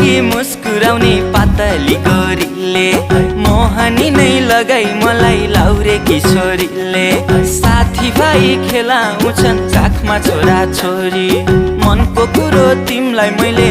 लागि मुस्कुराउने पातली गोरीले मोहनी नै लगाई मलाई लाउरे किशोरीले साथी भाइ खेलाउँछन् काखमा छोरा छोरी मनको कुरो तिमलाई मैले